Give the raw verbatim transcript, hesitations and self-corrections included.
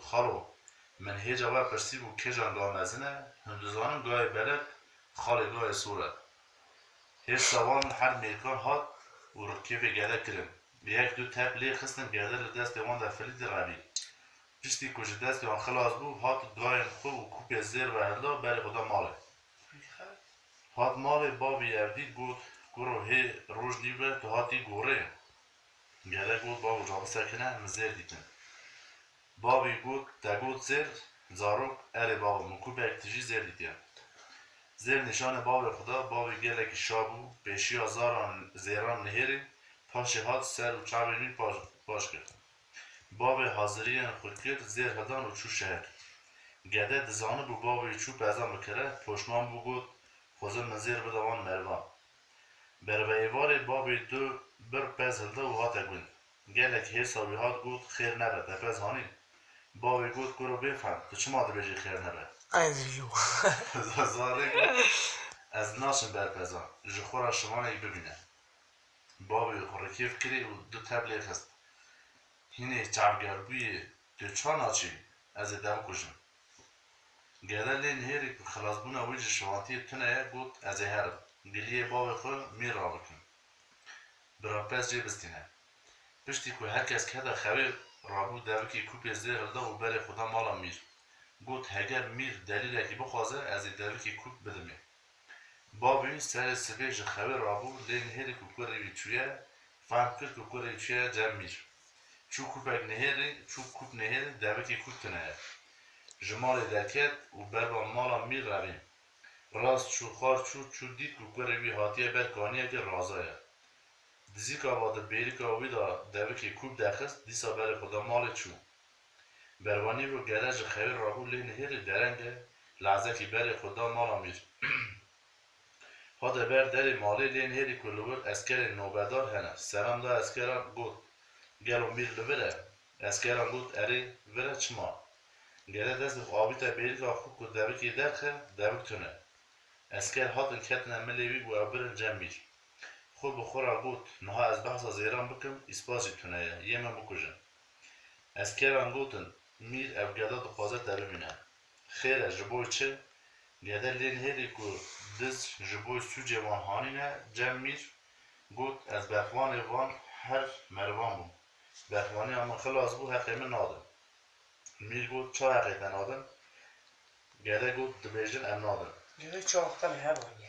Xalo, min hêja we pirsîbû kêjan ga mezin e, hûn dizanin gayê belek xalê gayê sor e. Hêrsa wan her mêrkan hat û rikêfê gede kirin. Yek du tep lê xistin, gede li destê wan de filîtî revî. Piştî ku ji destê wan xilas bû, hat gayên xwe û kûpê zêr ve hilda berê xwe da malê. Hat malê, bavî ev dît, got, Kuro, hê roj nîv e, tu hatî gorê. Gede got, Bavo, ca bisekine, min zêr dîtin. Bavî got, Te got zêr, zarok, erê bavo, min kûpek tijî zêr dîtiye. Zêr nîşanê bavê xwe da, bavê gelekî şa bû, pêşiya zaran zêran nihêrî, paşê hat ser û çavên wî paş, paş kir. Bavê haziriyên xwe kir, zêr hildan û çû şeher. Gede dizanibû bavê wî çû pezan bikire, poşman bû, got, Xwezin min zêr bide wan merivan. Berve êvarê bavê du bir pez hilda û hate gund. Gelek hêrsa wî hat, got, Xêr nebe, te pez hanî? Bavê got, Kuro bêfehm, tu çima dibêjî xêr nebe? Ay, zî yo. Zarê got, Ez naçim ber pezan, ji xwe re şivanekî bibîne. Bavê xwe rikêf kirî û du tep lê xist. Hînê çavgerdbûyê, Tu ça naçî? Ez ê te bikujim. Gede lê nihêrî ku xilasbûna wî ji şivantiyê tune ye, got, Ez ê herim, giliyê bavê xwe mîr rabikim. Birapez jê bistîne. Piştî ku her kes kete xewê, rabû devikê kûpê zêr hilda û berê xwe da mala mîr. Got, Heger mîr delîlekî bixwaze, ez ê devikê kûp bidimê. Bavê wî serê sibê ji xewê rabû, lê nihêrî ku kurê wî çûye, fehm kir ku kurê wî çûye cem mîr. Çû kûpek nihêrî, çû kûp nihêrî, devikê kûp tune ye. Ji malê derket û berba mala mîr revî. Rast çû, xar çû, çû dît ku kurê wî hatiye ber kaniyekê raza ye. Dizîka va di bêrîka wî de devikê kûp derxist, dîsa berê xwe da malê çû. Bervanî bû, gere ji xewê rabû, lê nihêrî dereng e, lehzekî berê xwe da mala mîr. Hate ber derê malê, lê nihêrî ku li wir eskerên nobedar hene. Selam da eskeran, got, Gelo mîr li vir e? Eskeran got, Erê, vir e, çima? Gere destê xwe avîte bêrîka xwe ku devikê derxe, devik tune. Esker hatin ketine milê wî û ew birin cem mîr. Xwe bi xwe re got, Niha ez behsa zêran bikim, îspat jî tune ye, yê min bikujin. Eskeran gotin, Mîr ev geda dixwaze te bibîne. Xêr e, ji bo çi? Gede lê nihêrî ku diz ji bo sûcê wan hanîne cem mîr, got, Ez berxwanê van her merivan bûm. Berxwaniya min xilas bû, heqê min nadin. Mîr got, Ça heqê te nadin? Gede got, Dibêjin em nadin. Gede çaxtan hev anî.